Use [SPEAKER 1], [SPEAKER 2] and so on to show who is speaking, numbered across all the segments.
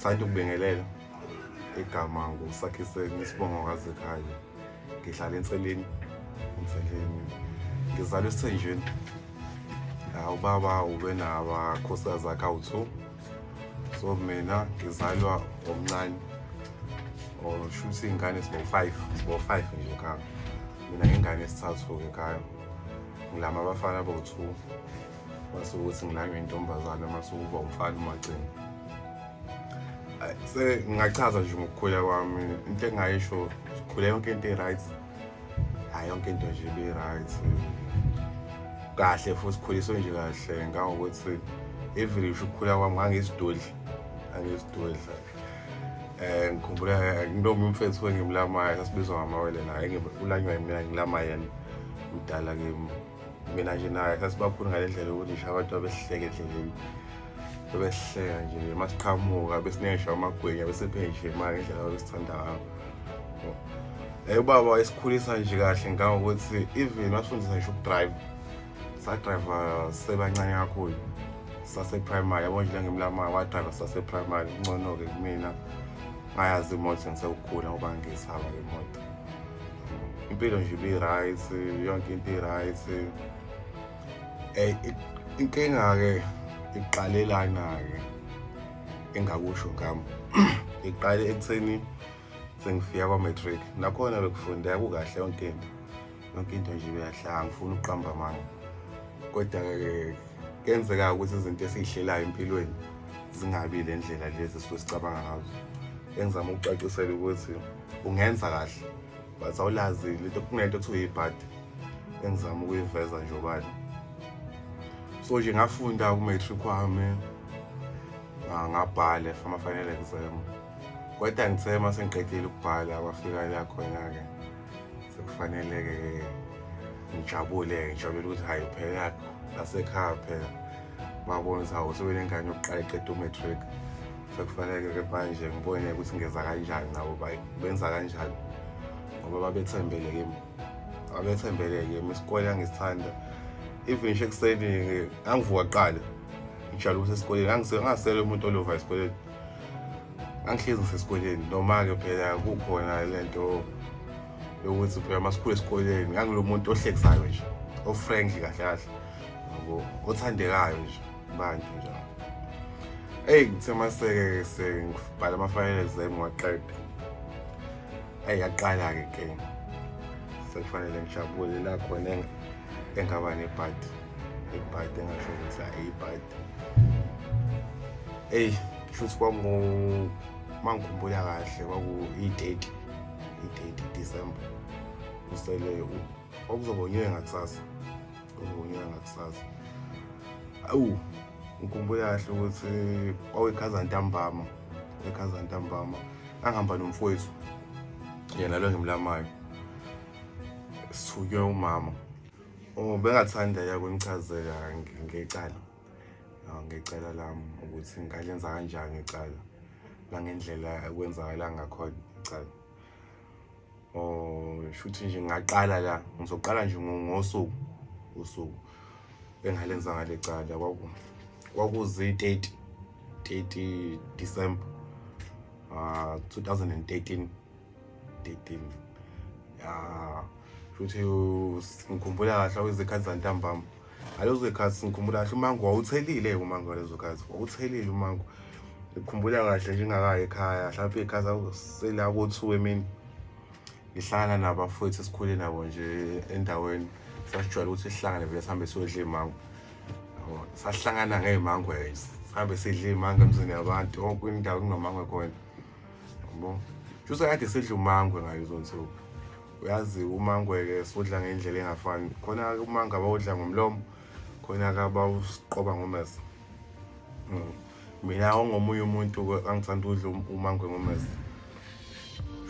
[SPEAKER 1] Thanda ukubingelela. Igama nguSakhiseni isibongo kaZikhali. Ngihlala eNseleni. Enseleni. Ngizalwa esithenjini. La ubaba ube nabakhosikazi akhe awu-two. So mina ngizalwa omncane. Or shuthi iy'ngane sibo-five, sibo-five nje ekhaya. Mina ngingane yesithathu-ke ekhaya. Ngilama abafana abawu-two. Mase ukuthi ngilanywe intombazane mase kuba umfana umagcini. Se ngingachaza nje ngokukhula kwami into engayisho sikhule yonke into i-right. Hhayi yonke into nje ibe-right. Kahle futhi sikhuliswe nje kahle ngangokuthi even ngisho ukukhula kwami ngangiyisidudla. Ngangiyisidudla. Ngikhumbula nginoma umfethu engimlamayo sasibizwa ngamawele naye ulanywa yimina ngilama yena mdala kimi. Mina nje naye sasibakhulu ngale ndlela yokuthi ngisho abantu abesihleka endleleni bebesihleka nje masiqhamuka besinika ngisho amagwinya besiphe nje imali ngendlela ababesithanda ngayo. Ubaba wayesikhulisa nje kahle ngangokuthi even wasifundisa ngisho ukudrive. Sadrive sisebancane kakhulu sase-primary yabo nje ngimlamayo wadrive sase-primary kungcono-ke kumina ngayazi imoto ngisekukhula ngoba ngiyisaba imoto. Impilo nje ibi-right, yonke into i-right. Inkinga-ke iqalelana-ke engakusho ngami iqale ekutheni sengifika kwa-matric nakhona bekufundeka kukahle yonke into yonke into nje ibekahle angifuni ukuqamba amanga kodwa-ke kuyenzeka ukuthi izinto esiyihlelayo empilweni zingabi le ndlela lezi esisuke sicabanga ngazo. Engizama ukucacisela ukuthi ungenza kahle but awulazi lento kunento ekuthiwa ibhadi engizama ukuyiveza nje obani. So nje ngafunda ku-matric wami ngabhala ama-final exam kodwa ngithe uma sengiqedile ukubhala kwafika la khona-ke sekufanele-ke ngijabule ngijabule ukuthi hhayi phela lasekhaya phela babona ukuthi hawu sebenengane yokuqala iqeda u-matric sekufanele-ke manje ngibone ukuthi ngenza kanjani nabo benza kanjani ngoba babethembele kimi babethembele kimi isikole angisithanda even ngisho ekuseni ngangivuka kuqala ngijwayele ukuthi esikoleni ngangisele umuntu olova esikoleni ngangihlezi ngisesikoleni noma-ke phela kukhona le nto yokuthi phela masikhule esikoleni ngangilo muntu ohlekisayo nje o-friendly kahle kahle yabo othandekayo nje kubantu nje. Eyi ngithe mase-ke sengibhala ama-final exam ngwaqeda eyi yaqala-ke inkinga sekufanele ngijabule la khona engaba nebhadi ibhadi engasho ukuthi ayi ibhadi. Eyi shuthi kwaku uma ngikhumbula kahle kwaku i-30 i-30 December usele kwakuzoba unyaka ngakusasa kuzoba unyaka ngakusasa. Awu ngikhumbula kahle ukuthi kwakuyikhaza ntambama ekhaza ntambama angihamba nomfowethu yena lo engimlamayo sithunywe umama. Oh bengathanda ya kunichazela ngecala ngecala lami ukuthi ngalenza kanjani icala nangendlela ekwenzakala ngakhona icala. Oh shuthi nje ngaqala la ngizoqala nje ngosuku usuku engalenza ngale cala kwakuzi 30 December 2013 13 ya futhi ngikhumbula kahle izikhathi zantambama ngalezo zikhathi ngikhumbula kahle umango wawuthelile umango ngalezo khathi wawuthelile umango ngikhumbula kahle nje ngingakayi ekhaya mhlawumbe iy'khathi sela ko-two emini ngihlangana nabafowethu esikhule nabo nje endaweni sasijwayele ukuthi sihlangane vele sihambe siyodla iy'mango sahlangana ngey'mango sihambe sidle iy'mango emzini yabantu yonke indawo kunomango khona yabo shuthi kade sidla umangwe ngalezo nsuku uyazi umangwe-ke siwudla ngendlela engafani khona-ke umango abawudla ngomlomo khona-ke abawusiqoba ngomese. Mina ongomunye umuntu angithanda ukudla umangwe ngomese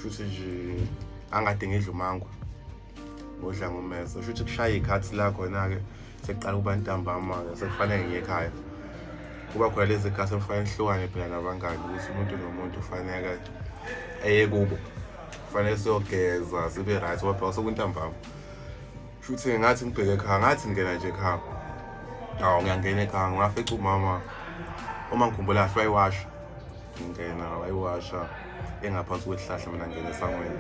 [SPEAKER 1] shuthi nje angade ngidla umangwe ngodla ngomese shuthi kushaya iy'khathi la khona-ke sekuqala ukuba ntambama-ke sekufanele ngiye ekhaya kuba khona lezi khathi ekufanele nihlukane phela nabangani ukuthi umuntu nomuntu ufanele eye kubo kufanele siyogeza sibe right ngoba phela sekuntambama shuthi ngathi ngibheke ekhaya ngathi ngingena nje ekhaya awu ngiyangena ekhaya ngafica umama uma ngikhumbula kahle wayiwasha Ngingena wayiwasha engaphansi kwesihlahla, mina ngena esangweni.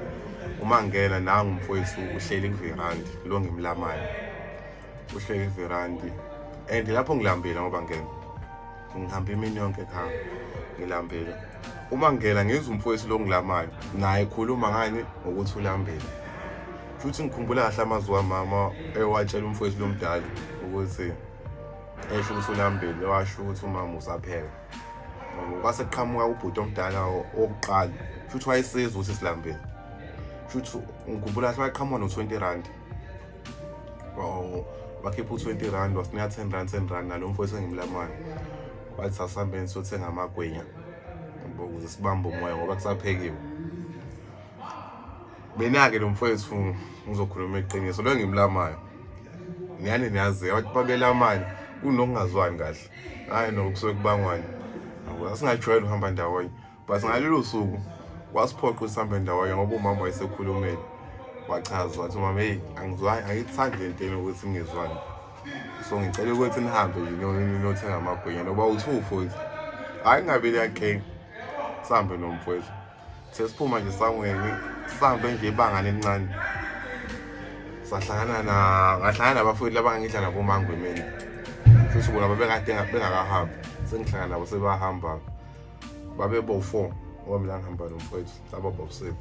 [SPEAKER 1] Uma ngingena nangu umfowethu uhleli kuverandi lo ngimlamayo, uhleli kuverandi and lapho ngilambile ngoba ngena ngihamba imini yonke ekhaya ngilambile. Uma ngingena ngizwa umfowethu lo ngilamayo naye ekhuluma ngani ngokuthi ulambile. Futhi ngikhumbula kahle amazwi kamama ewatshela umfowethu lo mdala ukuthi esho ukuthi ulambile, washo ukuthi umama usapheka. Kwase kuqhamuka ubhuti omdala wokuqala, futhi wayesizwa ukuthi silambile. Futhi ngikhumbula kahle waqhamuka no-20 rand, wakhipha u-20 rand, wasinika 10 rand, 10 rand nalo mfowethu engimlamayo. Wathi asihambeni siyothenga amagwinya ukuze sibambe umoya ngoba kusaphekiwe. Mina-ke lo mfowethu ngizokhuluma iqiniso, lo engimlamayo niyani niyazi abantu babelamani kunokungazwani kahle, hhayi nokusuke kubangwani, asingajwayele ukuhamba ndawonye. But ngalolo suku wasiphoqa ukuthi sihambe ndawonye ngoba umama wayesekhulumile, wachaza wathi umama, heyi angizwani, angiyithandi le nto yokuthi ngingezwani, so ngicela ukuthi nihambe nje niyothenga amagwinya noba u-two futhi. Hhayi kungabi leyankinga, sihambe nomfowethu. Sesiphuma nje esangweni, sihambe nje ibanga elincane, sahlangana na ngahlangana nabafowethu laba ngidla nabo umango emini, futhi bona babekade bengakahambi, sengihlangana nabo sebahamba, babe bo-four ngoba mina ngihamba nomfowethu, saba bo-six.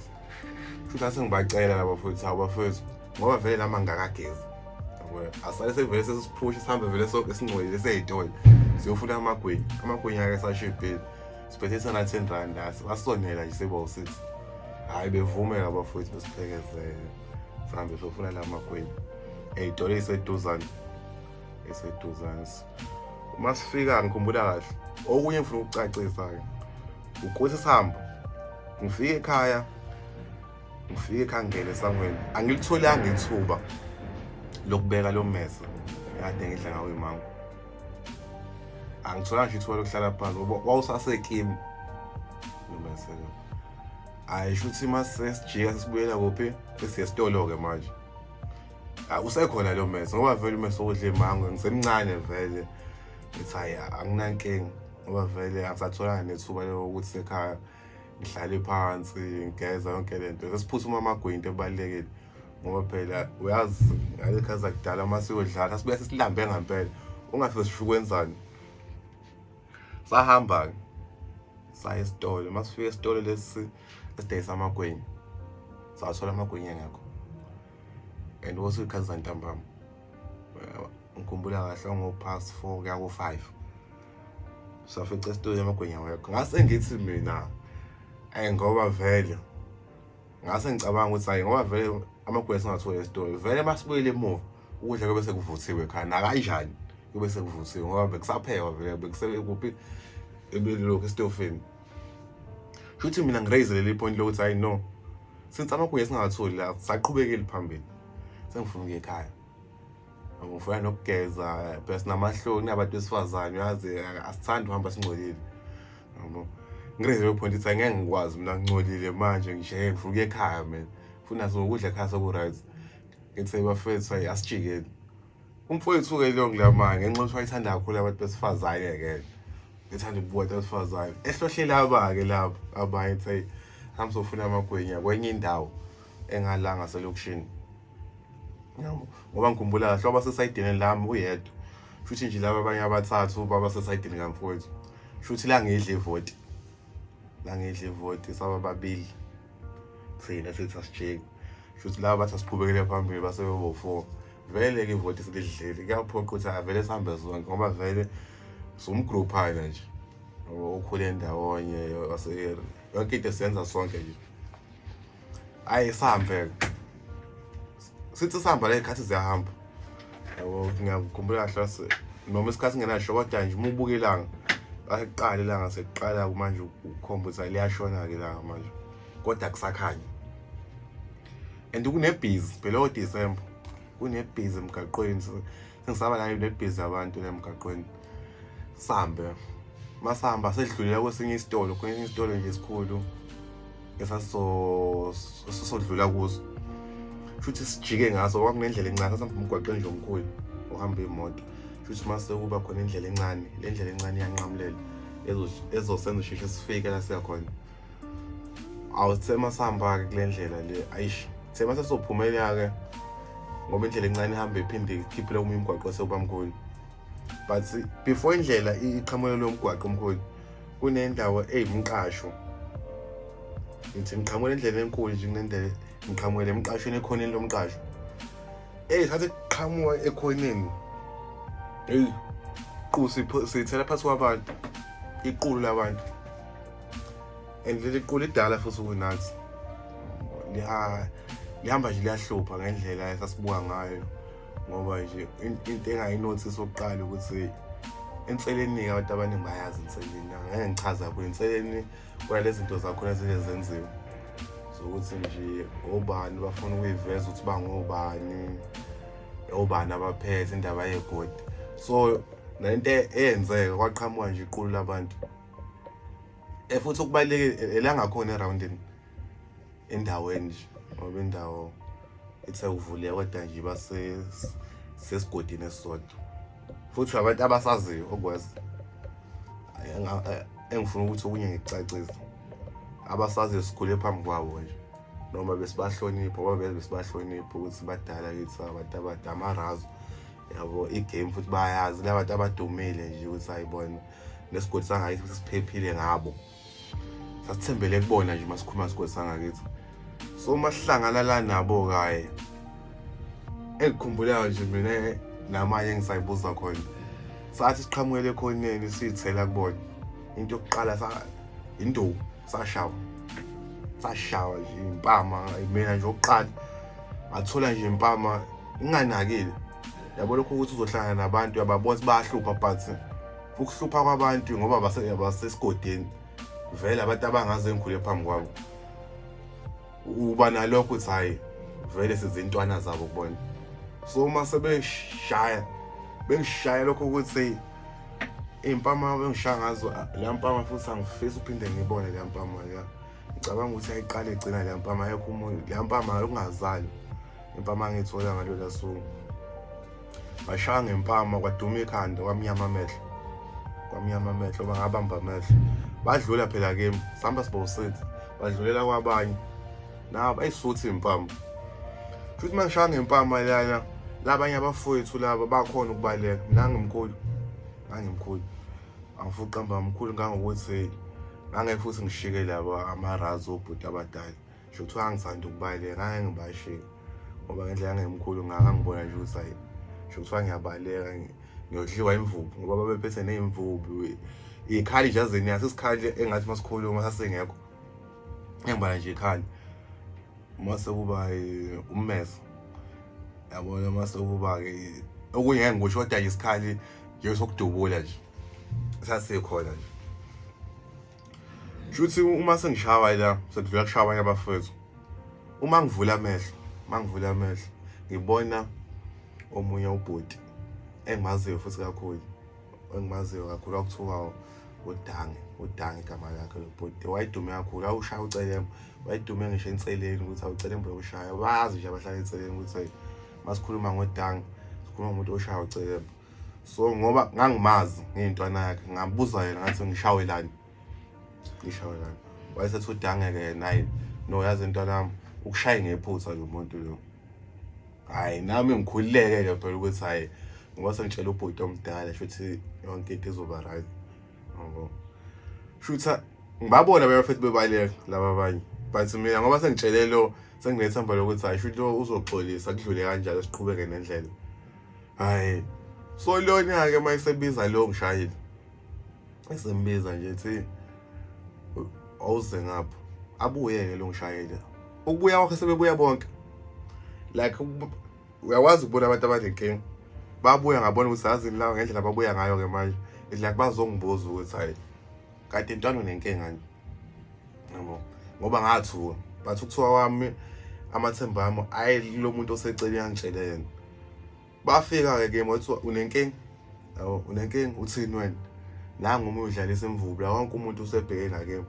[SPEAKER 1] Futhi asengibacela laba fowethu, hawu bafowethu, ngoba vele nami angikakagezi, asale sevele sesiphusha sihambe vele sonke singcolile sey'tolo siyofuna amagwinya. Amagwinya-ke sashibhile, siphethe sana 10 rand, basonela nje seba u-6. Hhayi bevume-ke abafowethu, besiphekezele sihambe siyofuna la magwinya ey'tolo ey'seduzane eseduzane. Uma sifika ngikhumbula kahle, okunye ngifuna ukucacisa-ke ukuthi sihamba ngifike ekhaya, ngifike ekhaya ngingene esangweni, angilitholanga ithuba lokubeka lo mese kade ngidla ngawo imango. Angitholanga nje ithuba lokuhlala phansi ngoba wawusasekimi lo mese lo. Hhayi shuthi uma sesijika sesibuyela kuphi, sesiya esitolo-ke manje, usekhona lo mese ngoba vele umese wokudla imango ngisemncane vele, ngithi hhayi anginankinga ngoba vele angisatholanga nethuba lokuthi sekhaya ngihlale phansi ngigeza yonke le nto. Sesiphuthuma amagwinya, into ebalulekile ngoba phela uyazi ngale khathi zakudala uma siyodlala sasibuya sesilambe ngampela, ungase sisho ukwenzani. Sahamba-ke saya esitolo, uma sifika esitolo lesi esidayisa amagwinya sathola amagwinya engekho and kwasuyikhathi zantambama, ngikhumbula kahle ngo-past 4 kuya ku-5, safica esitolo amagwinya awekho. Ngase ngithi mina ayi ngoba vele ngase ngicabanga ukuthi hayi ngoba vele amagwinya singatholi esitolo, vele masibuyele emuva ukudla kube sekuvuthiwe ekhaya nakanjani, kube sekuvuthiwe ngoba bekusaphekwa vele, bekusekuphi ebelilokhu esitofini. Shuthi mina ngiraise leli point lokuthi hayi no, since amagwinya singawatholi la saqhubekeli phambili, sengifuna ukuya ekhaya, ngifuna nokugeza phela, sinamahloni abantu besifazane, uyazi asithandi uhamba singcolile yabo. Ngiraise leyo point ithi angeke ngikwazi mina ngingcolile manje nje, ngifuna ukuya ekhaya mina, ngifuna sokudla ekhaya soku-right. Ngithi bafethu hayi asijikeni. Umfowethu-ke leyo ngilamanga ngenxa yokuthi wayethanda kakhulu abantu besifazane-ke, ethanda ukubuka abantu besifazane, ehlohlela aba-ke labo abanye ethi hayi hambe sofuna amagwinya kwenye indawo engala ngaselokishini yabo. Ngoba ngikhumbula kahle waba sesayidini lami uyedwa, shuthi nje laba abanye abathathu baba sesayidini kamfowethu, shuthi la ngidla ivoti, la ngidla ivoti saba babili thina sithi asijiki, shuthi laba bathi asiqhubekele phambili base bebo-four. Vele-ke ivoti silidlile, kuyaphoqa ukuthi avele sihambe sonke ngoba vele siwumgruphana nje okhule ndawonye, yonke into siyenza sonke nje. Ayi sihambe-ke, sithi sihamba la iy'khathi ziyahamba yabo. Ngiyakukhumbula kahle noma isikhathi singenasho, kodwa nje uma ubuka ilanga aqala ilanga sekuqala manje ukukhomba ukuthi liyashona-ke ilanga manje, kodwa kusakhanya and kunebhizi phela o-December, kunebhizi emgaqweni, sengisaba la nebhizi abantu la emgaqweni. Sihambe masihamba sedlulela kwesinye isitolo, kwesinye isitolo nje esikhulu esasisodlula kuso, futhi sijike ngaso kwakunendlela encane, sasihamba umgwaqo nje omkhulu ohamba imoto, futhi mase kuba khona indlela encane, le ndlela encane iyanqamulela Ezosenza usheshe sifike la siya khona. Awuthe masihamba-ke kule ndlela le, ayish, the masesophumelela-ke ngoba indlela encane ihambe iphinde ikhiphele omunye umgwaqo osewubamkhulu. But before indlela iqhamukele lo mgwaqo omkhulu, kunendawo eyimqasho. Ngithi ngiqhamukela endleleni enkulu nje, kunendlela ngiqhamukele emqashweni, ekhoneni lomqasho. Eyi, sathi kuqhamuka ekhoneni, eyi, qu siyithela phakathi kwabantu, iqulu labantu. And leli qulu lidala futhi kunathi, lihamba nje liyahlupha ngendlela esasibuka ngayo, ngoba nje into engayinothisa okuqala ukuthi enseleni-ke abantu abaningi bayazi inseleni, angeke ngichaze kakhulu inseleni. Kunalezi zinto zakhona ezike zenziwe zokuthi nje obani bafuna ukuyiveza ukuthi bangobani, obani abaphethe indaba yegodi. So nento eyenzeka, kwaqhamuka nje iqulu labantu, futhi okubalulekile elangakhona erawundini endaweni nje, ngoba indawo ithe ukuvuleka kodwa nje base sesigodini esisodwa, futhi abantu abasaziyo okwazi engifuna ukuthi okunye ngikucacise, abasaziyo sikhule phambi kwabo nje, noma besibahlonipha, ngoba bese besibahlonipha ukuthi badala kithi, abantu abadala, amarazo yabo, igame futhi bayazi la bantu abadumile nje ukuthi ayibona nesigodi sangakithi siphephile ngabo, sasithembele kubona nje masikhuluma isigodi sangakithi. So masihlangana la nabo kaye, engikhumbulayo nje mina namanye engisayibuza khona, sathi siqhamukele ekhoneni siyithela kubona, into yokuqala induku, sashawa, sashawa nje impama. Mina nje okuqala ngathola nje impama inganakile, yabo, lokho ukuthi uzohlangana nabantu uyababona ukuthi bayahlupha, but ukuhlupha kwabantu ngoba basesigodini vele, abantu abangaze ngikhule phambi kwabo, uba nalokho ukuthi hhayi, vele sizintwana zabo kubona. So uma sebeshaya, bengishaya lokho ukuthi iy'mpama bengishaya ngazo leya mpama, futhi angifisi uphinde ngibone leya mpama leya. Ngicabanga ukuthi ayiqale igcina leya mpama, ayekho umuntu leya mpama yokungazali, impama angiyithola ngalola suku. Bashaya ngempama, kwaduma ikhanda, kwamnyama amehlo, kwamnyama amehlo, bangabamba amehlo, badlula phela kimi, sihamba sibawusithi, badlulela kwabanye nabo ayisuthi impama. Futhi uma ngishaya ngempama lana, labanye abafowethu laba bakhona ukubaleka. Mina ngimkhulu, ngangimkhulu, angifuni uqamba, mkhulu ngangokuthi ngangeke futhi ngishike laba amarazi obhuti abadala. Nje kuthiwa ngisanda ukubaleka, ngangeke ngibashike ngoba ngendlela ngemkhulu ngaka ngibona nje ukuthi hayi, nje kuthiwa ngiyabaleka ngiyodliwa imvubu, ngoba babephethe ney'mvubu, iy'khali nje azini yasisikhali engathi masikhuluma sasingekho, engibala nje ikhali mase kuba ummese, yabona, mase kuba-ke okunye ngeke ngikusho, kodwa nje isikhali nje sokudubula nje sasikhona nje. Shuthi uma sengishawa la, sekudlula kushawa abanye abafowethu, uma ngivula amehlo, uma ngivula amehlo ngibona omunye ubhuti engimaziyo futhi kakhulu, engimaziyo kakhulu, kwakuthiwa uDange, uDange igama lakhe lo bhuti. Wayedume kakhulu, awushaya ucelembe, wayedume ngisho enseleni ukuthi awucelembe ushaya, bayazi nje abahlala enseleni ukuthi masikhuluma ngoDange sikhuluma ngomuntu oshaya ucelembe. So ngoba ngangimazi ngiyintwana yakhe, ngabuza yena ngathi ngishawelani, ngishawelani? Wayesethi uDange-ke yena, hayi no, yazi intwana yami, ukushaye ngephutha lo muntu lo. Hhayi, nami ngikhululeke-ke phela ukuthi hhayi, ngoba sengitshela ubhuti omdala, shuthi yonke into izoba right, yabo. Shuthi ngibabona bebafethu bebaleka laba abanye, but mina ngoba sengitshele lo, senginethemba lokuthi hhayi, shuthi lo uzoxolisa, kudlule kanjalo, siqhubeke nendlela. Hhayi, so lona-ke uma esebiza lo ngishayile, esembiza nje ethi awuze ngapha, abuye-ke lo ngishayile. Ukubuya kwakhe sebebuya bonke, like uyakwazi ukubona abantu abanenkinga babuya, ngabona ukuthi yazini lawa ngendlela ababuya ngayo-ke manje, it's like bazongibuza ukuthi hayi, kade intwana unenkinga nje, yabo, ngoba ngathuka. But ukuthiwa kwami amathemba ami ayilo muntu oseceleni angitshele yena. Bafika-ke kimi, wathiwa unenkinga, yabo, unenkinga, uthini wena? Nangu omunye udlalisa imvubu la, wonke umuntu usebheke ngakimi,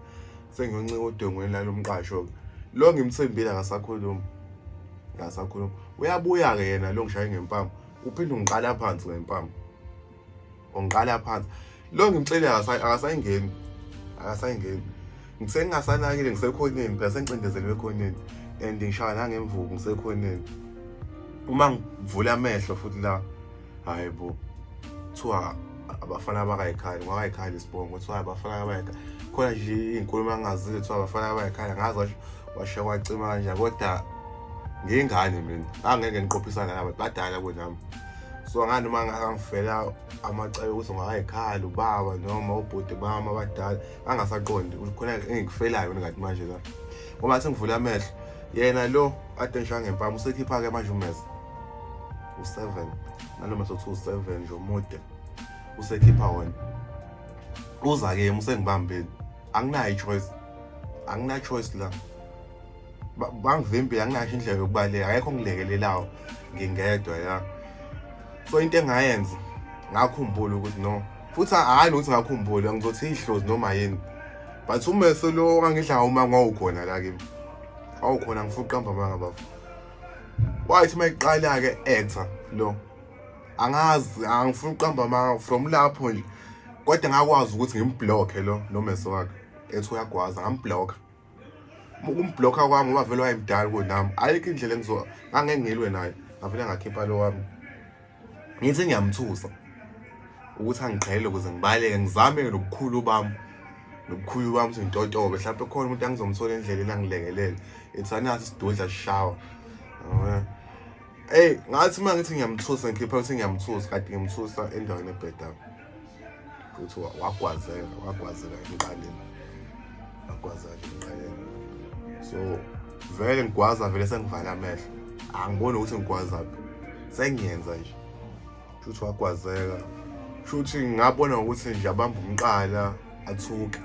[SPEAKER 1] sengiyoncika odongweni lalo mqasho-ke. Lo ngimthembile akasakhulumi, akasakhulumi. Uyabuya-ke yena lo ngishaye ngempama, uphinde ungiqala phansi ngempama, ungiqala phansi. Lo ngimtshele akasayingeni, akasayingeni. Ngithe ngingasanakile ngisekhoneni phela, sengicindezelwe ekhoneni and ngishaya nangemvubu ngisekhoneni. Uma ngivula amehlo futhi la, hayi bo, kuthiwa abafana abakayikhali, ngwakayikhali isibongo, kuthiwa abafana abayikhali khona nje iy'nkulumo angazile, kuthiwa abafana abayikhali, angazi washo washo kwacima kanjani, kodwa ngiyingane mina, angeke ngiqophisane nabo, badala kunami. So angani uma ngangifela amacala ukuthi ngakayikhali ubaba noma ubhuti bami abadala, angasaqondi ukuthi khona engikufelayo ngathi manje la, ngoba sengivula amehlo, yena lo ade ngisho ngempama usekhipha-ke manje umese u-7, naloma sokuthi u-7 nje omude, usekhipha wona, uza-ke usengibambile, anginayo i-choice, angina-choice la, bangivimbile, anginayo indlela yokubaleka, akekho ongilekelelayo, ngingedwa ya. So into engayenza, ngakhumbula ukuthi no, futhi hhayi nokuthi ngakhumbula, ngizothi ihlozi noma yini, but umese lo angidla uma ngwawukhona la kimi, wawukhona, ngifuna ukuqamba amanga bafo. Wathi uma iqala-ke actor lo, angazi, angifuni ukuqamba amanga, from lapho nje kodwa ngakwazi ukuthi ngimblokhe lo nomese wakhe, ethi uyagwaza, ngamblokha. Ukumblokha kwami, ngoba vele wayemdala kunami, ayikho indlela engizo ngangeke ngilwe naye, ngavele ngakhipha lo wami, ngithi ngiyamthusa ukuthi angiqhele ukuze ngibaleke, ngizame nobukhulu bami, nobukhulu bami ukuthi ngitotobe, mhlawumbe khona umuntu angizomthola endleleni angilekelele, ethi anathi isidudla sishawa. Ey, ngathi uma ngithi ngiyamthusa, ngikhipha ukuthi ngiyamthusa, kade ngimthusa endaweni ebhedayo, futhi wagwazeka, wagwazeka emqaleni, wagwazeka nje emqaleni. So vele ngigwaza, vele sengivala amehlo, angiboni ukuthi ngigwazaphi, sengiyenza nje futhi wagwazeka. Futhi ngabona ukuthi nje abamba umqala athuke,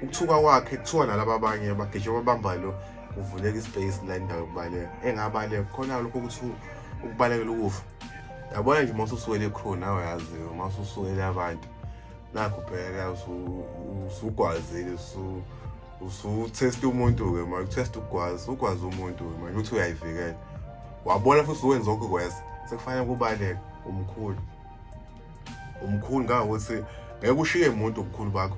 [SPEAKER 1] ukuthuka kwakhe kuthiwa nalaba abanye bagijima babamba lo, kuvuleka ispace la, indawo yokubaleka, engabaleka khona lokho ukuthi ukubalekela ukufa. Yabona nje uma ususukela i-crew nawe, yaziyo uma ususukela abantu, nakho phela usugwazile, usuthesta umuntu-ke manje, uthesta ukugwaza, ugwaza umuntu-ke manje ukuthi uyayivikela, wabona futhi uwenza okukwesa, sekufanele kubaleke. Umkhulu, umkhulu ngangokuthi ngeke ushiye muntu ubukhulu bakho,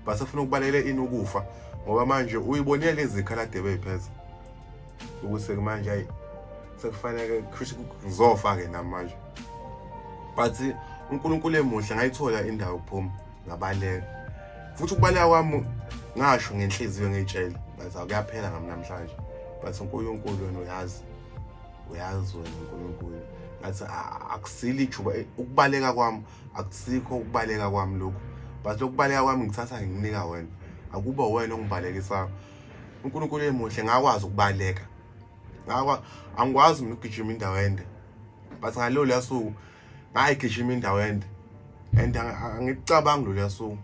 [SPEAKER 1] basefuna ukubalekela ini? Ukufa, ngoba manje uyibonile izikhala ade beyiphethe ukuthi manje ayi, sekufanele kusho ngizofa-ke nami manje. But uNkulunkulu emuhle, ngayithola indawo yokuphuma, ngabaleka. Futhi ukubaleka kwami ngasho ngenhliziyo, ngiyitshela ngathi akuyaphela ngami namhlanje, but uNkulunkulu wena uyazi, uyazi wena uNkulunkulu, ngathi akusile ijuba ukubaleka kwami, akusikho ukubaleka kwami lokhu, but lokubaleka kwami ngithatha ngikunika wena, akuba wena ongibalekisayo. uNkulunkulu emuhle, ngakwazi ukubaleka, ngakwa angikwazi mina ukugijima indawo ende, but ngalolu suku ngayigijima indawo ende, and angikucabangi loluya suku,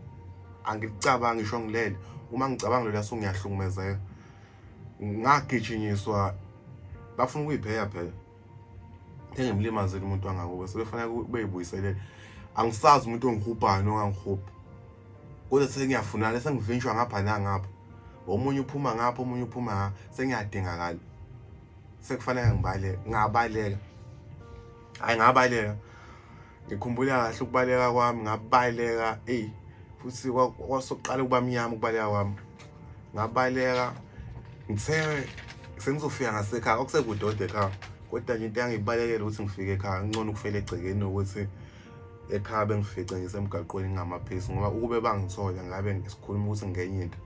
[SPEAKER 1] angikucabangi ngisho ngilele. Uma ngicabanga loluya suku ngiyahlukumezeka. Ngagijinyiswa, bafuna ukuyibheka phela, engimlimazile umuntu wangakubo, sebefanele beyibuyiselele. Angisazi umuntu ongihubhayo nongangihubhi, kodwa sengiyafunana, sengivinjwa ngapha nangapha, omunye uphuma ngapha, omunye uphuma ngapha, sengiyadingakala, sekufanele ngibaleke. Ngabaleka, hayi ngabaleka, ngikhumbula kahle ukubaleka kwami, ngabaleka eyi, futhi kwasokuqala ukuba mnyama ukubaleka kwami. Ngabaleka, ngithe sengizofika ngasekhaya, okusekude kodwa ekhaya, kodwa nje into yangibalekela ukuthi ngifike ekhaya, ngcono ukufela egcekeni ukuthi ekhaya bengifice ngisemgaqweni ngingamaphisi, ngoba ukube bangithola ngabe sikhuluma ukuthi ngenye into,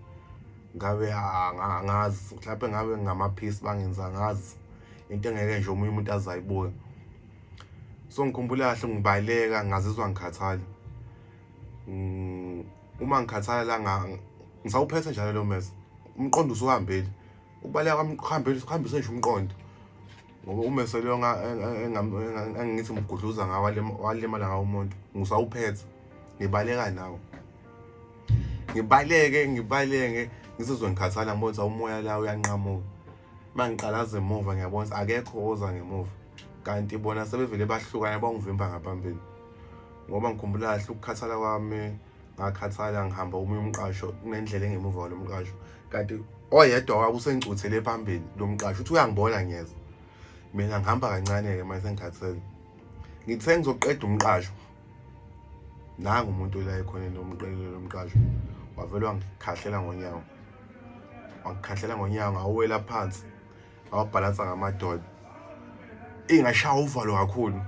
[SPEAKER 1] ngabe angazi, mhlawumbe ngabe ngingamaphisi, bangenza angazi into engeke nje omunye umuntu azayibuke. So ngikhumbula kahle ngibaleka, ngazizwa ngikhathala. Uma ngikhathala la, ngisawuphethe njalo lo mese, umqondo usuhambile, ukubaleka kwami kuhambile, kuhambise nje umqondo, ngoba umese lo engithi ngigudluza ngawo walimala ngawo umuntu, ngisawuphethe, ngibaleka nawo, ngibaleke, ngibaleke, ngizizwe ngikhathala, ngibona ukuthi umoya la uyanqamuka. Uma ngiqalaza emuva ngiyabona ukuthi akekho oza ngemuva, kanti bona sebevele bahlukana, bangivimba ngaphambili. Ngoba ngikhumbula kahle ukukhathala kwami, ngakhathala ngihamba omunye umqasho, kunendlela engemuva kwalo mqasho, kanti oyedwa wabo usengicuthele phambili lo mqasho, uthi uyangibona ngiyeza, mina ngihamba kancane-ke manje sengikhathele. Ngithe ngizoqeda umqasho, Nangu umuntu la ekhoneni lomqelelo lomqasho wavele wangikhahlela ngonyawo, wangikhahlela ngonyawo, ngawela phansi, ngawabhalansa ngamadolo. Ingashaya uvalo kakhulu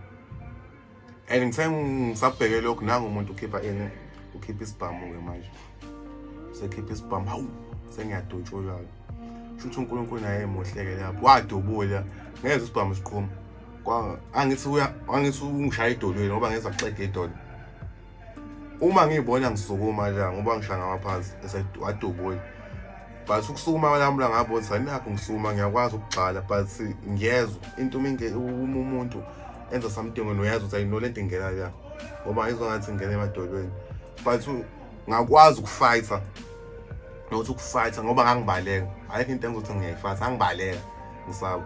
[SPEAKER 1] and ngithe ngisabheke lokhu, nangu umuntu ukhipha ini, ukhipha isibhamu-ke manje, sekhipha isibhamu, hawu, sengiyadutshulwa-ke. Shuthi uNkulunkulu naye emuhleke lapho, wadubula, ngezwe isibhamu siqhuma. Angithi uya, angithi ungishaya edolweni ngoba ngeza kuxega idolo. Uma ngiyibona ngisukuma la ngoba ngishaya ngawaphansi, wadubula. But ukusukuma lami la ngabona ukuthi anakho ngisukuma, ngiyakwazi ukugxala, but ngiyezwa into uma umuntu enza something wena uyazi ukuthi ayino lento ingena la, ngoba ngizwa ngathi ingena emadolweni. But ngakwazi ukufighter, nokuthi ukufighter ngoba ngangibaleka, ayikho into engizothi ngiyayifighter, ngangibaleka ngisaba.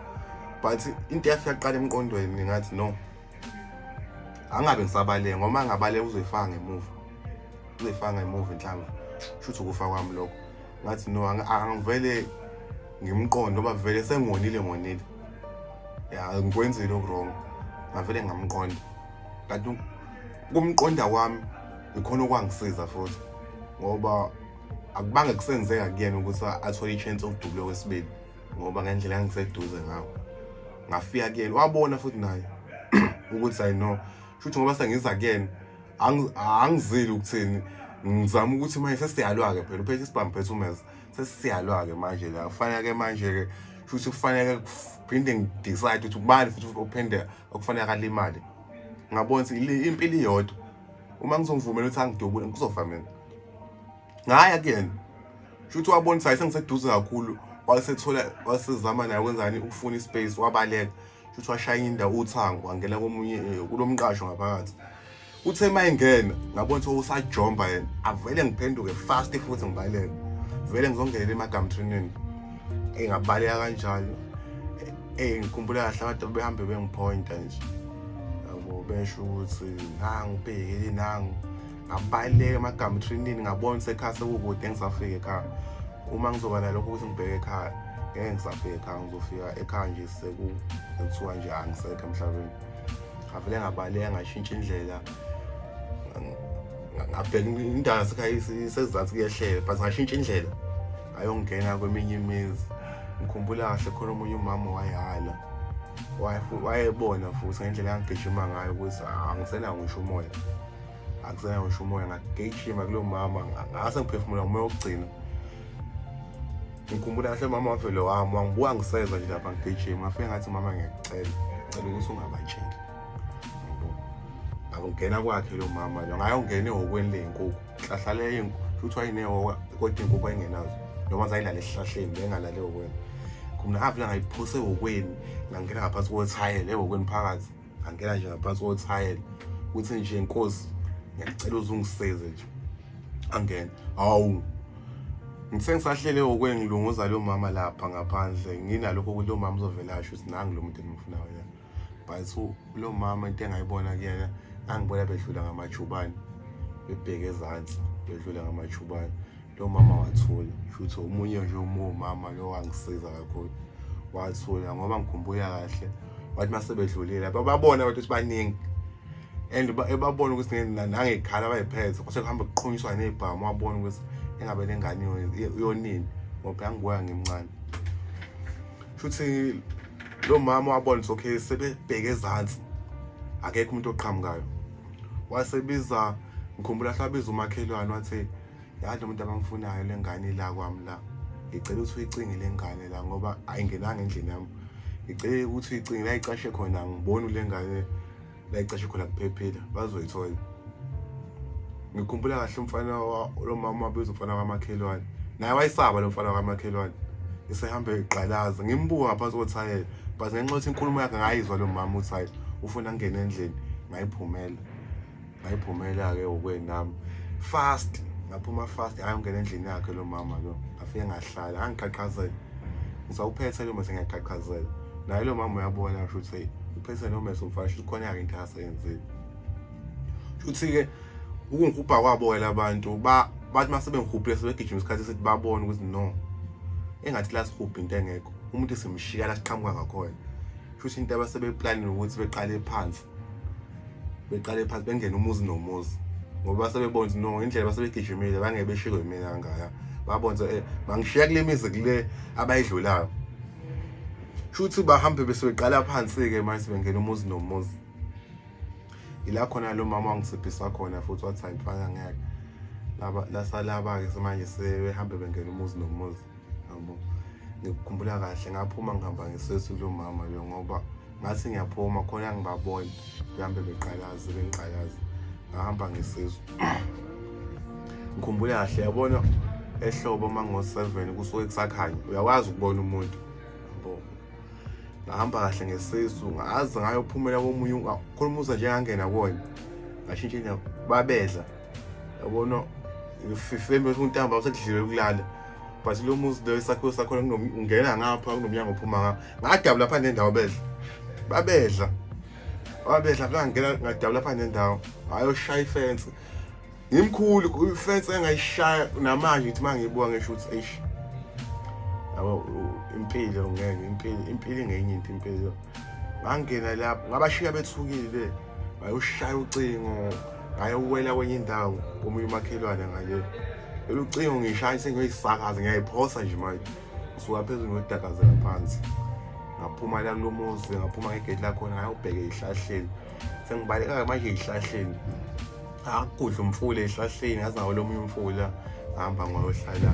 [SPEAKER 1] But into yafika kuqala emqondweni, ngathi no, angabe ngisabaleka, ngoba ngabaleka uzoyifaka ngemuva, uzoyifaka ngemuva inhlamvu, shuthi ukufa kwami lokho. Ngathi no, angivele ngimqonde ngoba vele sengonile, ngonile, ya, ngikwenzile oku-wrong. Ngavele ngamqonda, kanti kumqonda kwami ikhona okwangisiza futhi, ngoba akubange kusenzeka kuyena ukuthi athole i-chance yokudubula okwesibili, ngoba ngendlela engiseduze ngawo ngafika kuyena, wabona futhi naye ukuthi I know futhi ngoba sengiza kuyena, angizili ukuthini, ngizama ukuthi manje sesiyalwa-ke phela, uphethe isibhamu, phethe umeza, sesiyalwa-ke manje la, kufanele-ke manje-ke futhi kufanele phinde ngidecide ukuthi ubani futhi uphinde okufanele akalimale. Ngabona ukuthi impilo iyodwa, uma ngizomvumela ukuthi angidubule kuzofa mina. Ngaya kuyena, shuthi wabona ukuthi hayi, sengiseduze kakhulu, wasethola, wasezama naye kwenzani ukufuna ispace, wabaleka, shuthi washaya indawo uthango, wangena komunye kulo mqasho ngaphakathi. Uthe uma engena ngabona ukuthi usajomba yena, avele ngiphenduke fast futhi ngibaleke, vele ngizongenela emagamtrinini. Engabaleka kanjalo, ngikhumbula kahle abantu behambe bengiphoyinta nje, yabo, besho ukuthi nangu ubhekile, nangu. Ngabaleka emagamtrinini, ngabona ukuthi ekhaya sekukude, ngisafika ekhaya. Uma ngizoba nalokho ukuthi ngibheke ekhaya, ngeke ngisafika ekhaya, ngizofika ekhaya nje sekuthiwa nje angisekho emhlabeni. Ngavele ngabaleka, ngashintsha indlela, ngabheka indawo yasekhaya isezansi kuyehlela, but ngashintsha indlela ngayongena kweminye imizi. Ngikhumbula kahle khona omunye umama wayehala, wayebona futhi ngendlela engangigijima ngayo ukuthi angisenawo ngisho umoya, akusenawo ngisho umoya. Ngagijima kulo mama, ngase ngiphefumula ngomoya wokugcina. Ngikhumbula kahle mama wavele wami wangibuka ngiseza nje lapha ngigijima, ngafike ngathi, mama, ngiyacela, ngicela ukuthi ungabatsheli, yabo. Ngakungena kwakhe lo mama lo, ngayongena ehhokweni ley'nkukhu, hlahla leyo futhi wayinehhoko kodwa iy'nkukhu wayengenazo, noma zayilala esihlahleni, bengalali ehhokweni. Khona ngavele ngayiphosa ehhokweni, ngangena ngaphansi kothayela ehhokweni phakathi, ngangena nje ngaphansi kothayela ukuthi nje, nkosi, ngiyacela uze ungisize nje. Angene, hawu, ngithe ngisahlele ehhokweni ngilunguza lo mama lapha ngaphandle, nginalokho ukuthi lo mama uzovela asho ukuthi nangu lo muntu engimfunayo yena. But lo mama, into engayibona kuyena, angibona bedlula ngamajubane, bebheke ezansi, bedlula ngamajubane. Lo mama wathula, shuthi omunye nje umama lo wangisiza kakhulu, wathula, ngoba ngikhumbula kahle wathi mase bedlulile bababona abantu ukuthi baningi and ebabona ukuthi nangekhala abayiphethe, kwase kuhambe kuqhunyiswa nezibhamu, wabona ukuthi engabe lengane yonini, ngoba ngibuya ngimncane. Shuthi lo mama wabona ukuthi okay, sebebheke ezansi, akekho umuntu oqhamukayo. Wasebiza, ngikhumbula hlabiza umakhelwane, wathi, yazi lo muntu abamfunayo, le ngane ila kwami la, ngicela ukuthi uyicinge le ngane la, ngoba ayingenanga endlini yami, ngicela ukuthi uyicinge la icashe khona, ngiboni le ngane la icashe khona kuphephile, bazoyithola. Ngikhumbula kahle umfana, lo mama wabiza umfana wamakhelwane, naye wayesaba lo mfana wamakhelwane, esehambe eqalaza, ngimbuka ngaphansi kothayela, but ngenxa yokuthi inkulumo yakhe ngayizwa, lo mama uthi hayi, ufuna ngene endlini, ngayiphumela, ngayiphumela-ke ehhokweni nami fast, ngaphuma fast, ngayongena endlini yakhe lo mama lo. Ngafike ngahlala, ngangiqhaqhazela, ngisawuphethe lo mese, ngiyaqhaqhazela. Naye lo mama uyabona, ngisho ukuthi hey, uphethe lo mese umfana, shuthi khona-ke into akaseyenzile. Shuthi-ke ukungihubha kwabo-ke labantu bathi uma sebengihubhile, sebegijima isikhathi esithi, babona ukuthi no, engathi la sihubha into engekho, umuntu simshiya la siqhamuka ngakhona. Shuthi into abasebeplanile ukuthi beqale phansi, beqale phansi, bengene umuzi nomuzi. Ngoba sebebona ukuthi no, indlela basebegijimile bangeke beshikwe yimina kangaka. Babona ukuthi bangishiya kule mizi kule abayidlulayo. Shuthi bahambe bese beqala phansi-ke manje sebengena umuzi nomuzi. Ila khona lo mama wangisibhisa khona futhi wathi hayi mfana ngeke. Laba lasalaba-ke semanje sebehambe bengena umuzi nomuzi. Yabo. Ngikukhumbula kahle ngaphuma ngihamba ngesisu lo mama lo ngoba ngathi ngiyaphuma khona ngibabona behambe beqalaza bengiqalaza ngahamba ngesisu. Ngikhumbula kahle yabona ehlobo uma ngo-7 kusuke kusakhanya uyakwazi ukubona umuntu yabo. Ngahamba kahle ngesisu ngaze ngayophumela komunye khona umuzi nje ngangena kuwona ngashintsha indawo babedla yabona ifembe untamba usekudliwe ukulala but lo muzi lo isakhiwo sakhona ungena ngapha kunomnyango uphuma ngapha ngadabula pha nendawo bedla babedla babedla ngangena ngadabula pha nendawo ayoshaya ifence ngimkhulu ifence engayishaya namanje ngithi mangiyibuka ngisho ukuthi eish yabo impilo ngeke impilo impilo ingenye into impilo ngangena lapho ngabashiya bethukile bayoshaya ucingo ngayowela kwenye indawo komunye umakhelwane ngale lolu cingo ngishaya sengiyoyisakaza ngiyayiphosa nje manje ngisuka phezulu ngiyodakazela phansi ngaphuma la kulo muzi ngaphuma ngegate lakhona ngayobheka ey'hlahleni sengibaleka manje ey'hlahleni akudla umfula ey'hlahleni ngaze ngawela omunye umfula ngahamba ngayohlala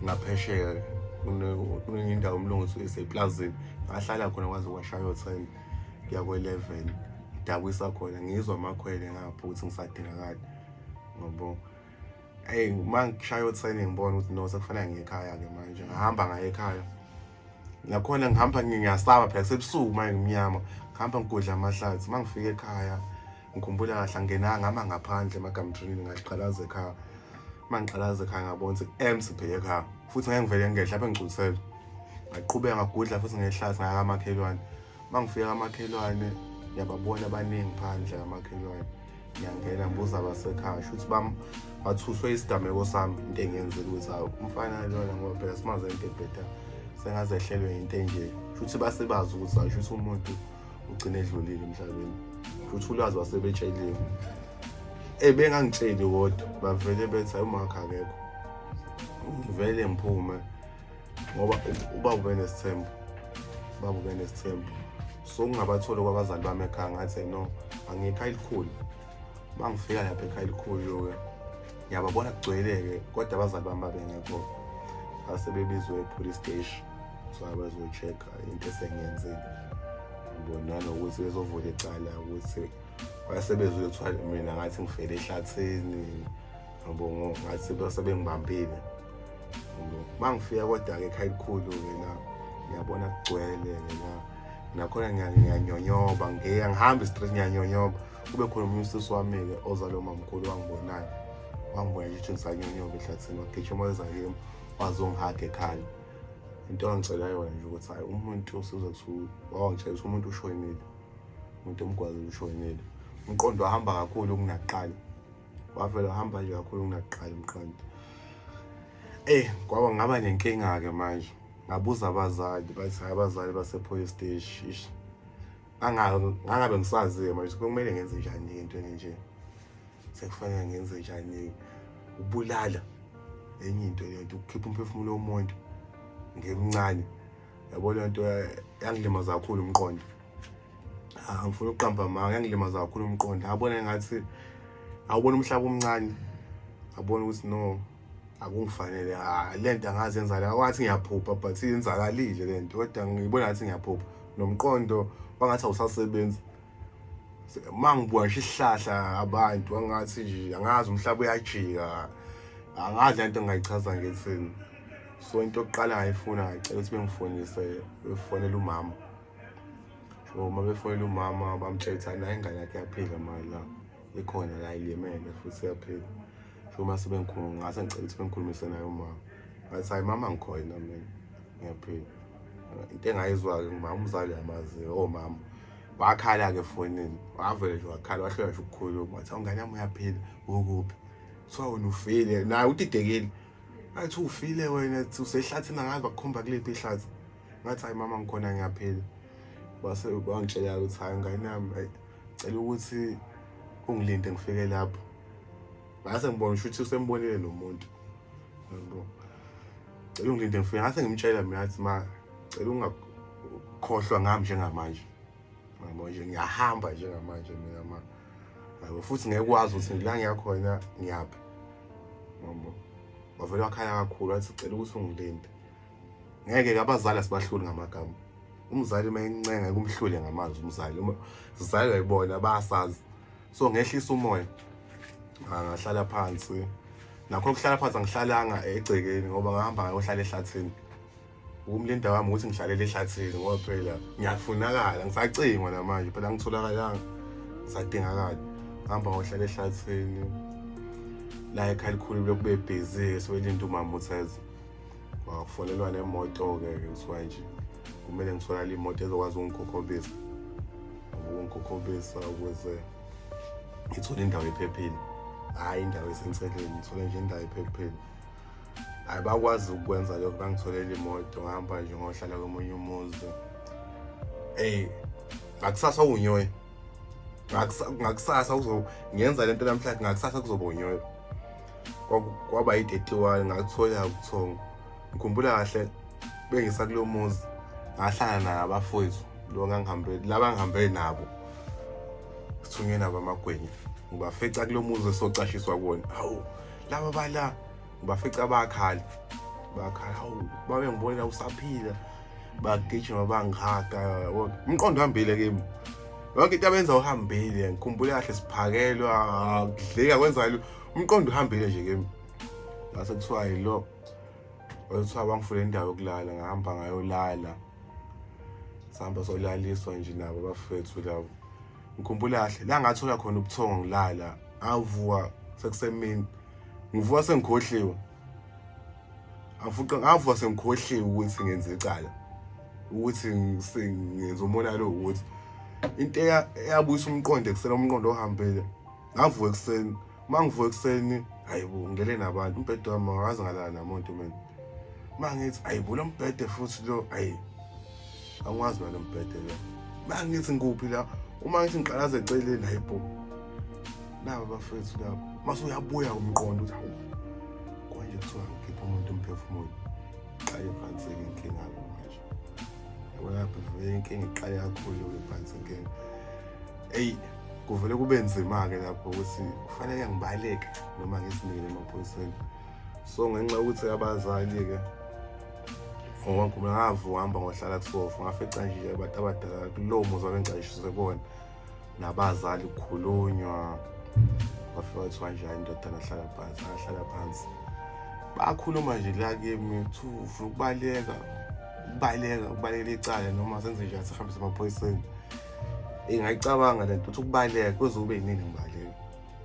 [SPEAKER 1] ngaphesheya kunenye indawo umlungu eseplazini ngahlala khona kwaze kwashaya o-10 kuya ko-11 ngidabukisa khona ngizwa amakhwele ngapho ukuthi ngisadingakala ngobo eyi uma ngishaya o-10 ngibona ukuthi no sekufanele ngiye ekhaya-ke manje ngahamba ngaye ekhaya nakhona ngihamba ngiyasaba phela kusebusuku manje ngimnyama ngihamba ngigudla amahlathi uma ngifika ekhaya ngikhumbula kahle angenanga ngama ngaphandle emagamtrinini ngaziqalaza ekhaya uma ngiqalaza ekhaya ngabona ukuthi empty phela ekhaya futhi ngeke ngivele ngingehla lapho ngigculisele ngaqhubeka ngagudla futhi ngehlathi ngaya kamakhelwane uma ngifika kamakhelwane ngiyababona abaningi phandle kamakhelwane ngiyangena ngibuza abasekhaya shuthi bam bathuswe isigameko sami into engiyenzile ukuthi hawu umfana lona ngoba phela simaze into ebheda sengaze ehlelwe into enje shuthi basebazi ukuthi hawu shuthi umuntu ugcine edlulile emhlabeni shuthi ulwazi wasebetsheliwe bengangitsheli kodwa bavele bethi hayi umakhe akekho ngivele ngiphume ngoba ubaba ubenesithembu ubaba ubenesithembu so kungabatholi kwabazali bami ekhaya ngathi no angikho elikhulu uma ngifika lapha ekhaya elikhulu-ke ngiyababona kugcwele-ke kodwa abazali bami babengekho basebebizwe e-police station so abazo-check-a into esengiyenzile nanokuthi bezovula icala ukuthi basebezwe kuthiwa mina ngathi ngifele ehlathini yabo ngathi base bengibambile uma ngifika kodwa-ke ekhaya elikhulu-ke la ngiyabona kugcwele-ke la nakhona ngiyanyonyoba ngiye angihambi straight ngiyanyonyoba kube khona omunye usisi wami-ke ozalwa umamkhulu wangibonayo wangibona nje ukuthi ngisanyonyoba ehlathini wagijima weza kimi wazongihaga ekhaya into angitshela yona nje ukuthi hhayi umuntu usizwe kuthiwa wangitshela ukuthi umuntu ushonile umuntu omgwazile ushonile umqondo wahamba kakhulu kunakuqala wavele wahamba nje kakhulu kunakuqala umqondo kwaba ngaba nenkinga-ke manje ngabuza abazali bathi hhayi abazali base-police station ish ngangabe ngisazi-ke manje kumele ngenze njani-ke into enje sekufanele ngenze njani ubulala enye into lento ukukhipha umphefumulo womuntu ngemncane yabo le nto yangilimaza kakhulu umqondo angifuni ukuqamba amanga yangilimaza kakhulu umqondo ngabona engathi awubona umhlaba omncane ngabona ukuthi no akungifanele le nto angazi yenzakala kwathi ngiyaphupha but yenzakalile le nto kodwa ngibona ngathi ngiyaphupha nomqondo wangathi awusasebenzi uma ngibuka nje isihlahla abantu angathi nje angazi umhlaba uyajika angazi lento engingayichaza ngethini so into yokuqala ngayifuna ngayicela ukuthi bengifonise befonele umama so uma befonela umama bamtshela ukuthi naye ingane yakhe yaphila manje la ikhona la ilimele futhi iyaphila so uma sebengikhuluma ngase ngicela ukuthi bengikhulumise naye umama ngathi hayi mama ngikhona mina ngiyaphila into engayizwa-ke ngumama umzali yamazi omama wakhala-ke efonini wavele nje wakhala wahlula nje ukukhuluma wathi awungane yami uyaphila ukuphi kuthiwa wena ufile naye udidekile athi ufile wena usehlathini angazi bakukhomba kuliphi ihlathi ngathi hayi mama ngikhona ngiyaphila base bangitshela ukuthi hayi ngane yami cela ukuthi Ungilinde ngifike lapho. Ngase ngibona ukuthi usembonile nomuntu. Yabo. Cela ungilinde ngifike ngase ngimtshela mina athi ma cela ungakhohlwa ngami njengamanje. Yabo nje ngiyahamba njengamanje mina ma. Yabo futhi ngeke kwazi ukuthi la ngiyakhona ngiyaphi. Yabo. Wavele wakhala kakhulu wathi cela ukuthi ungilinde. Ngeke ke abazali asibahluli ngamagama. Umzali uma encenga kumhlule ngamazwi umzali. Uma sizalwa yibona bayasazi. So ngehlisa umoya. Ngahlala phansi. Nakho ukuhlala phansi angihlalanga egcekeni ngoba ngahamba ngayohlala ehlathini. Ukumlinda wami ukuthi ngihlalele ehlathini ngoba phela ngiyafunakala ngisacingwa namanje phela ngitholakalanga ngisadingakala. Ngihamba ngohlala ehlathini. La ekhaya elikhulu lokube busy sebelinde umama utheze. Wafonelwa nemoto-ke ke kuthiwa nje kumele ngitholakale imoto ezokwazi ukungikhokhobisa ukungikhokhobisa ukuze ngithole indawo ephephile, hhayi indawo esenseleni, ngithole nje indawo ephephile. Hhayi bakwazi ukukwenza lokho, bangitholela imoto ngihamba nje ngohlala komunye umuzi. Eyi ngakusasa unyoya ngakusasa kuzo ngenza lento namhlanje ngakusasa kuzoba unyoya. Kwaba yi-31 ngathola ubuthongo. Ngikhumbula kahle bengisakulo muzi ngahlala nabafowethu lo ngangihambe laba ngihambe nabo sithunywe nabo amagwenya ngibafica kulo muzi esocashiswa kuwona. Hawu laba bala ngibafica bakhala bakhala, hawu babe ngibona usaphila bagijima bangihaga umqondo uhambile kimi yonke into abenza uhambile. Ngikhumbula kahle siphakelwa kudleka kwenza umqondo uhambile nje kimi. Ngase kuthiwa yilo kuthiwa bangifule indawo yokulala ngahamba ngayolala sihamba solaliswa nje nabo abafethu labo. Ngikhumbula kahle la ngathola khona ubuthongo ngilala ngavuka sekusemini ngivuka sengikhohliwe afuqa ngavuka sengikhohliwe ukuthi ngenze icala ukuthi ngenza umonakalo ukuthi into eyabuyisa umqondo ekuseni umqondo ohambile ngavuka ekuseni uma ngivuka ekuseni hayibo ngilele nabantu umbhede wami angakaze ngalala namuntu mina uma ngithi hayibo lo mbhede futhi lo hayi angikwazi mina lo mbhede lo uma ngithi ngikuphi la uma ngithi ngiqalaza eceleni hayibo naba abafethu labo mase uyabuya umqondo ukuthi hawu konje kuthiwa ngikhipha umuntu umphefumulo qale phansi-ke inkinga-ke manje yabona lapho vele inkinga iqale kakhulu-ke phansi inkinga eyi kuvele kube nzima-ke lapho ukuthi kufanele ngibaleke noma ngizinikele emaphoyiseni. So ngenxa yokuthi abazali-ke ngoba ngikhuluma ngavuka ngihamba ngohlala kusofa ngafica nje abantu abadala kulowo muzi abengicashise kuwona nabazali kukhulunywa kwafika kwathiwa nje hayi indodana hlala phansi ahlala phansi bakhuluma nje la kimi kuthiwa ufuna ukubaleka ukubaleka ukubalekela icala noma senze njani sihambise emaphoyiseni. Ngayicabanga le nto ukuthi ukubaleka kuze kube yinini ngibaleka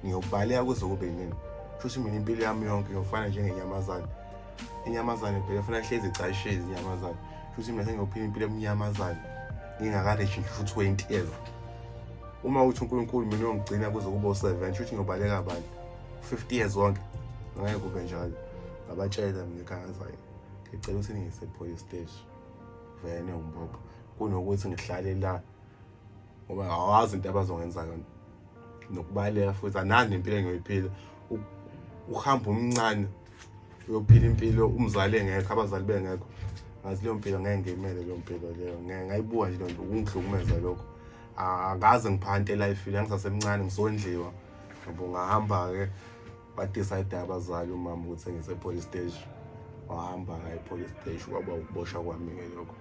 [SPEAKER 1] ngiyobaleka kuze kube yinini kusho mina impilo yami yonke ngiyofana njengenyamazane. Inyamazane phela funa hlezi icashile inyamazane kusho mina sengiyophila impilo emnyamazane ngingakareshi ngisho 20 years. Uma uthi uNkulunkulu mina uyongigcina kuze kube u-7 kusho ukuthi ngiyobaleka abantu 50 years wonke ngeke kube njalo. Ngabatshela mina ekhaya ngathi ngicela ukuthi ningise police station vele niyongibopha kunokuthi ngihlale la ngoba awazi into abazongenza yona nokubaleka futhi anani nempilo engiyoyiphila uhamba umncane uyophila impilo umzali engekho abazali bengekho ngazi leyo mpilo ngeke ngiyimele leyo mpilo leyo ngeke ngayibuka nje lonto ukungihlukumeza lokho akaze ngiphante elifini angisasemncane ngisondliwa yabo. Ngahamba-ke badecide abazali umama ukuthi ngise police station wahamba ngaye police station kwaba ukuboshwa kwami-ke lokho.